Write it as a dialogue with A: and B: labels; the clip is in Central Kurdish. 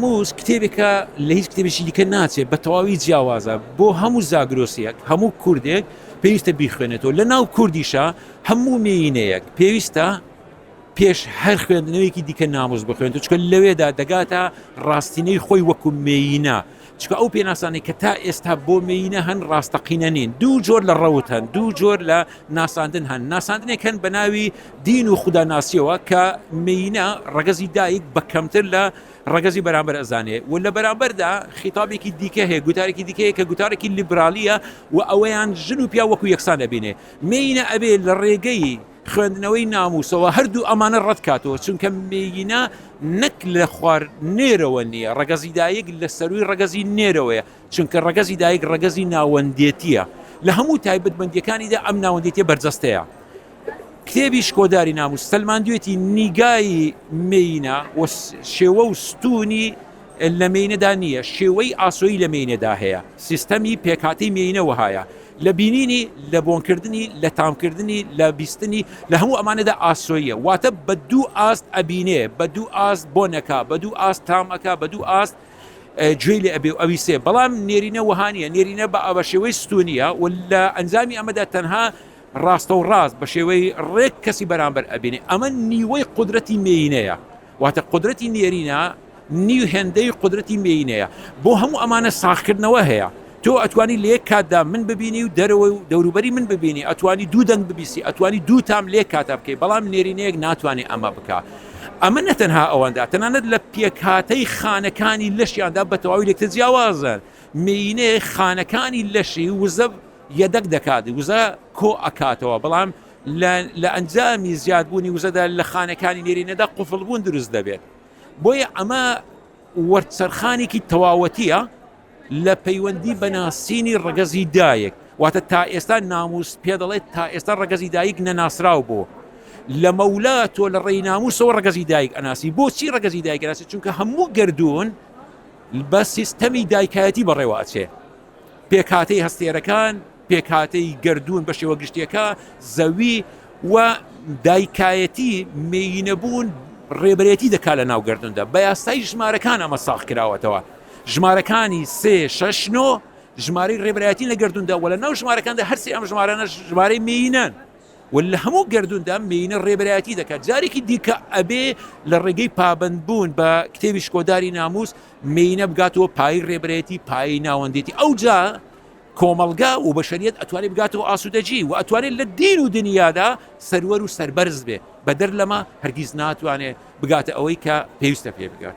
A: ناموس کتێبێکە لە هیچ کتێبێکی دیکە ناچێت، بە تەواوی جیاوازە. بۆ هەموو زاگرۆسیەک، هەموو کوردێک پێویستە بیخوێنێتەوە. لە ناو کوردیشا هەموو مێینەیەک پێویستە پێش هەر خوێندنەوەیەکی دیکە ناموس بخوێنێتەوە، چونکە لەوێدا دەگاتە ڕاستینەی خۆی وەکو مێینە. چونکە ئەو پێناسانەی کە تا ئێستا بۆ مێینە هەن ڕاستەقینە نین. دوو جۆر لە ڕەوت هەن، دوو جۆر لە ناساندن هەن. ناساندنێک هەن بە ناوی دین و خوداناسیەوە کە مێینە ڕەگەزی دایک بە کەمتر لە ڕەگەزی بەرامبەر ئەزانێ و لە بەرامبەردا خیتابێکی دیکە هەیە، گوتارێکی دیکە هەیە کە گوتارێکی لیبرالیە و ئەوەیان ژن و پیاو وەکو یەکسان ئەبینێ. مێینە ئەبێ لە ڕێگەی خوێندنەوەی ناموسەوە هەردوو ئەمانە ڕەت کاتەوە، چونکە مێینە نەک لە خوار نێرەوە نییە، ڕەگەزی دایک لە سەرووی ڕەگەزی نێرەوەیە، چونکە ڕەگەزی دایک ڕەگەزی ناوەندێتییە، لە هەموو تایبەتمەندییەکانیدا ئەم ناوەندێتیە بەرجەستەیە. کتێبی شکۆداری ناموس سەلماندوێتی نیگای مێینە و شێوە و ستوونی لە مێینەدا نییە، شێوەی ئاسۆیی لە مێینەدا هەیە، سیستەمی پێکهاتەی مێینە وەهایە، لە بینینی، لە بۆنکردنی، لە تامکردنی، لە بیستنی، لە هەموو ئەمانەدا ئاسۆییە، واتە بە دوو ئاست ئەبینێ، بە دوو ئاست بۆن ئەکا، بە دوو ئاست تام ئەکا، بە دوو ئاست گوێی لێ ئەبێ و ئەویسێ، بەڵام نێرینە وەها نییە، نێرینە بە شێوەی ستوونییە و لە ئەنجامی ئەمەدا تەنها ڕاستەوڕاست بە شێوەی ڕێک کەسی بەرامبەر ئەبینێ، ئەمە نیوەی قودرەتی مێینەیە، واتە قودرەتی نێرینە نیو هێندەی قودرەتی مێینەیە. بۆ هەموو ئەمانە ساغکردنەوە هەیە. تۆ ئەتوانی لە یەک کاتدا من ببینی و دەرەوەی و دەوروبەری من ببینی، ئەتوانی دوو دەنگ ببیستی، ئەتوانی دوو تام لە یەک کاتا بکەی، بەڵام نێرینەیەک ناتوانێ ئەمە بکا. ئەمە نە تەنها ئەوەندە، تەنانەت لە پێکهاتەی خانەکانی لەشیاندا بە تەواوی لێکتر جیاوازن. مێینەیەک خانەکانی لەشی وزە یەدەگ دەکات، وزە کۆ ئەکاتەوە، بەڵام لە ئەنجامی زیادبوونی وزەدا لە خانەکانی نێرینەدا قوفڵبوون دروست دەبێت. بۆیە ئەمە وەرچەرخانێکی تەواوەتیە لە پەیوەندی بە ناسینی ڕەگەزی دایک، واتە تا ئێستا ناموس پێ دەڵێت تا ئێستا ڕەگەزی دایک نەناسراو بوو. لەمەولا تۆ لە ڕێی ناموسەوە ڕەگەزی دایک ئەناسی. بۆچی ڕەگەزی دایک ئەناسی؟ چونکە هەموو گەردوون بە سیستەمی دایکایەتی بەڕێوە ئەچێ. پێکهاتەی هەستێرەکان، پێکهاتەی گەردوون بە شێوە گشتیەکە، زەوی و دایکایەتی مێینەبوون ڕێبەرێتی دەکات لە ناو گەردووندا. بە یاسای ژمارەکان ئەمە ساغ کراوەتەوە. ژمارەکانی سێ، شەش، نۆ ژمارەی ڕێبەرایەتی لە گەردووندا و لە ناو ژمارەکاندا هەرسێ ئەم ژمارانە ژمارەی مێینەن. و لە هەموو گەردووندا مێینە ڕێبەرایەتی دەکات. جارێکی دیکە ئەبێ لە ڕێگەی پابەندبوون بە کتێبی شکۆداری ناموس مێینە بگاتەوە پایەی ڕێبەرایەتی، پایەی ناوەندێتی. ئەوجا کۆمەڵگا و بەشەریەت ئەتوانێت بگاتەوە ئاسوودەگی و ئەتوانێت لە دین و دنیادا سەروەر و سەربەرز بێ. بەدەر لەمە هەرگیز ناتوانێت بگاتە ئەوەی کە پێویستە پێ بگات.